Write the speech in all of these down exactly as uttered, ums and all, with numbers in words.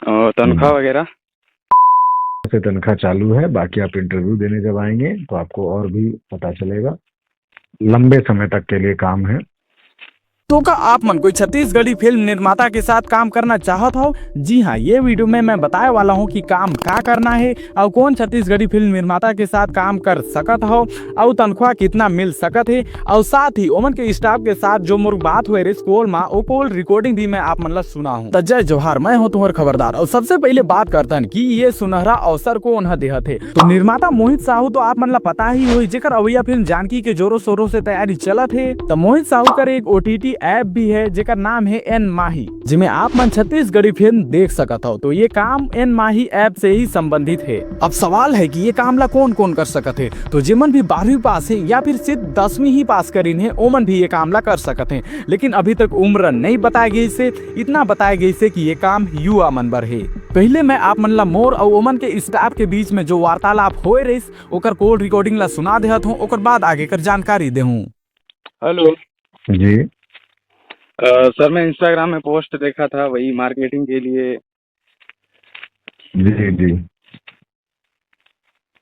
और तनख्वाह हम्म। वगैरह? से तनख्वाह चालू है, बाकी आप इंटरव्यू देने जब आएंगे तो आपको और भी पता चलेगा। लंबे समय तक के लिए काम है। तो का आप मन कोई छत्तीसगढ़ी फिल्म निर्माता के साथ काम करना चाहत हो? जी हाँ, ये वीडियो में मैं बताए वाला हूँ कि काम का करना है और कौन छत्तीसगढ़ी फिल्म निर्माता के साथ काम कर सकत हो और तनख्वाह कितना मिल सकत है, और साथ ही ओमन के स्टाफ के साथ जो मोर बात हुए रिस कॉल मा, ओ कॉल रिकॉर्डिंग भी मैं आप मन ला सुना हूँ। त जय जोहार, मैं हूँ तुम्हार खबरदार। और सबसे पहले बात करतन कि ये सुनहरा अवसर कौन ह देहत है। तो निर्माता मोहित साहू तो आप मन ला पता ही होही, जेकर अवैया फिल्म जानकी के जोरों शोरों से तैयारी चलत है। त मोहित साहू कर एक ओटीटी ऐप भी है, जेकर नाम है एन माही, जिमे आप मन छत्तीसगढ़ी फिल्म देख सकत हो। तो ये काम एन माही ऐप से ही संबंधित है। अब सवाल है कि ये काम ला कौन कौन कर सकत है। तो जेमन भी बारहवीं पास है या फिर सिर्फ दसवीं ही पास करिन है, ओमन भी ये काम ला कर सकत है। लेकिन अभी तक उम्र नहीं बताए गई से, इतना बताए गई से कि ये काम युवा मन बर है। पहले मैं आप मन ला मोर अउ ओमन के स्टाफ के बीच में जो वार्तालाप होए रहिस, ओकर कॉल रिकॉर्डिंग ला सुना देहत हूँ, ओकर बाद आगे कर जानकारी देहूँ। हेलो। जी। अ, सर, मैं Instagram में पोस्ट देखा था, वही मार्केटिंग के लिए। जी, जी।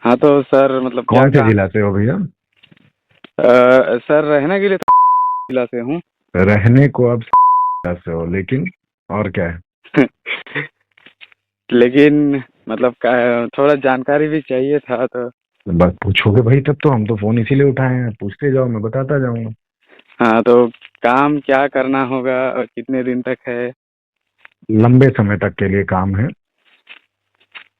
हाँ, तो सर, मतलब, कौन क्या से काम? जिला से हो भैया? अ, सर, रहने के लिए तो जिला से हूँ। रहने को आप जिला से हो, लेकिन और क्या है? लेकिन, मतलब, का, थोड़ा जानकारी भी चाहिए था, तो बस पूछोगे भाई, तब तो हम तो फोन इसीलिए उठाए हैं, पूछते जाओ, मैं बताता जाऊंगा। हाँ, तो काम क्या करना होगा और कितने दिन तक है? लंबे समय तक के लिए काम है।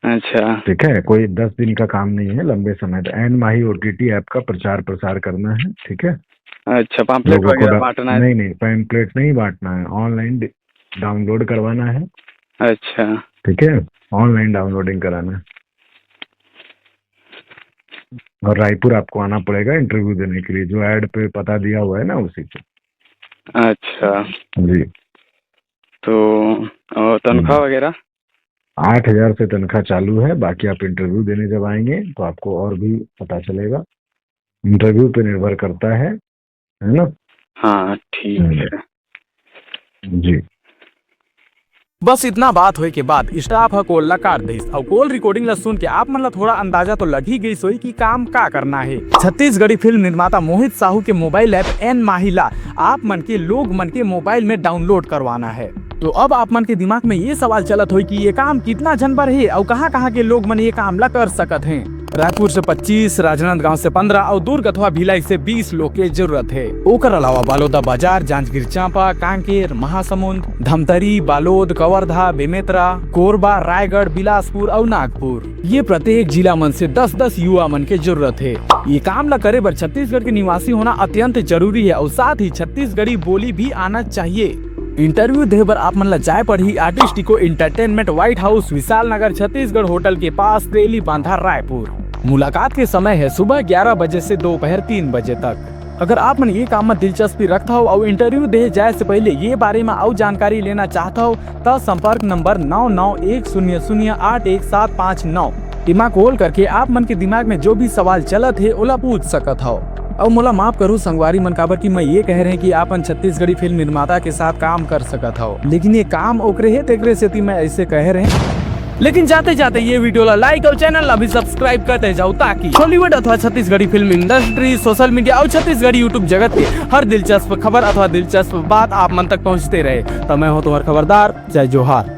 अच्छा। ठीक है, कोई दस दिन का काम नहीं है, लंबे समय तक। एन माही ओटीटी ऐप का प्रचार प्रसार करना है, ठीक है? अच्छा, pamphlet लोगों को वगैरह डा-, बांटना है? नहीं, नहीं, pamphlet नहीं बांटना है, ऑनलाइन डि-, डाउनलोड करवाना है। अच्छा। ठीक है, ऑनलाइन डाउनलोडिंग कराना है। और रायपुर आपको आना पड़ेगा इंटरव्यू देने के लिए, जो ऐड पे पता दिया हुआ है ना, उसी पे। अच्छा। जी। तो, और तनख्वाह हम्म। वगैरह? आठ हजार से तनख्वाह चालू है, बाकी आप इंटरव्यू देने जब आएंगे तो आपको और भी पता चलेगा। इंटरव्यू पे निर्भर करता है, है ना? हाँ, ठीक हम्म। है। जी। बस इतना बात होए के बाद स्टाफ ह कॉल ला काट दिस, अउ कॉल रिकॉर्डिंग ला सुन के आप मन ला थोड़ा अंदाजा तो लग ही गइस होही कि काम का करना है। छत्तीसगढ़ी फिल्म निर्माता मोहित साहू के मोबाइल ऐप एन माही ला आप मन के लोग मन के मोबाइल में डाउनलोड करवाना है। तो अब आप मन के दिमाग में ये सवाल चलत होही कि ये काम कितना झन बर हे अउ कहाँ-कहाँ के लोग मन ये काम ला कर सकत हैं। रायपुर से पच्चीस, राजनांदगांव से पंद्रह अउ दुर्ग अथवा भिलाई से बीस लोग के जरूरत है। ओकर अलावा बालोदा बाजार, जांजगीर चांपा, कांकेर, महासमुंद, धमतरी, बालोद, कवर्धा, बेमेतरा, कोरबा, रायगढ़, बिलासपुर अउ नागपुर, ये प्रत्येक जिला मन से दस दस युवा मन के जरूरत है। ये काम ला करे बर छत्तीसगढ़ के निवासी होना अत्यंत जरूरी है अउ साथ ही छत्तीसगढ़ी बोली भी आना चाहिए। इंटरव्यू दे बर आप मन ला जाए पड़ही artist Eco entertainment, White House, Vishal Nagar, Chhattisgarh hotel के पास, तेली बांधा, रायपुर। मुलाकात के समय है सुबह ग्यारह बजे से दोपहर तीन बजे तक। अगर आप मन ये काम में दिलचस्पी रखत हव अउ इंटरव्यू दे जाए से पहले ये बारे में अउ जानकारी लेना चाहत हव, त संपर्क नंबर नौ नौ एक शून्य शून्य आठ एक सात पाँच नौ एमा कॉल करके आप मन के दिमाग में जो भी सवाल चलत हे, ओला पूछ सकत हव। अउ मोला माफ करू संगवारी मन, काबर कि मैं ये कह रहे कि आप मन छत्तीसगढ़ी फिल्म निर्माता के साथ काम कर सकत हव, लेकिन ये काम ओकरे हे, तेकरे सेती मैं ऐसे कह रहे। लेकिन जाते जाते ये वीडियो ला लाइक और चैनल ला भी सब्सक्राइब करते जाओ, ताकि हॉलीवुड अथवा Chhattisgarhi film industry, social media और छत्तीसगढ़ी यूट्यूब जगत के हर दिलचस्प खबर अथवा दिलचस्प बात आप मन तक पहुंचते रहे। तो मैं हूं तुम्हार खबरदार, जय जोहार।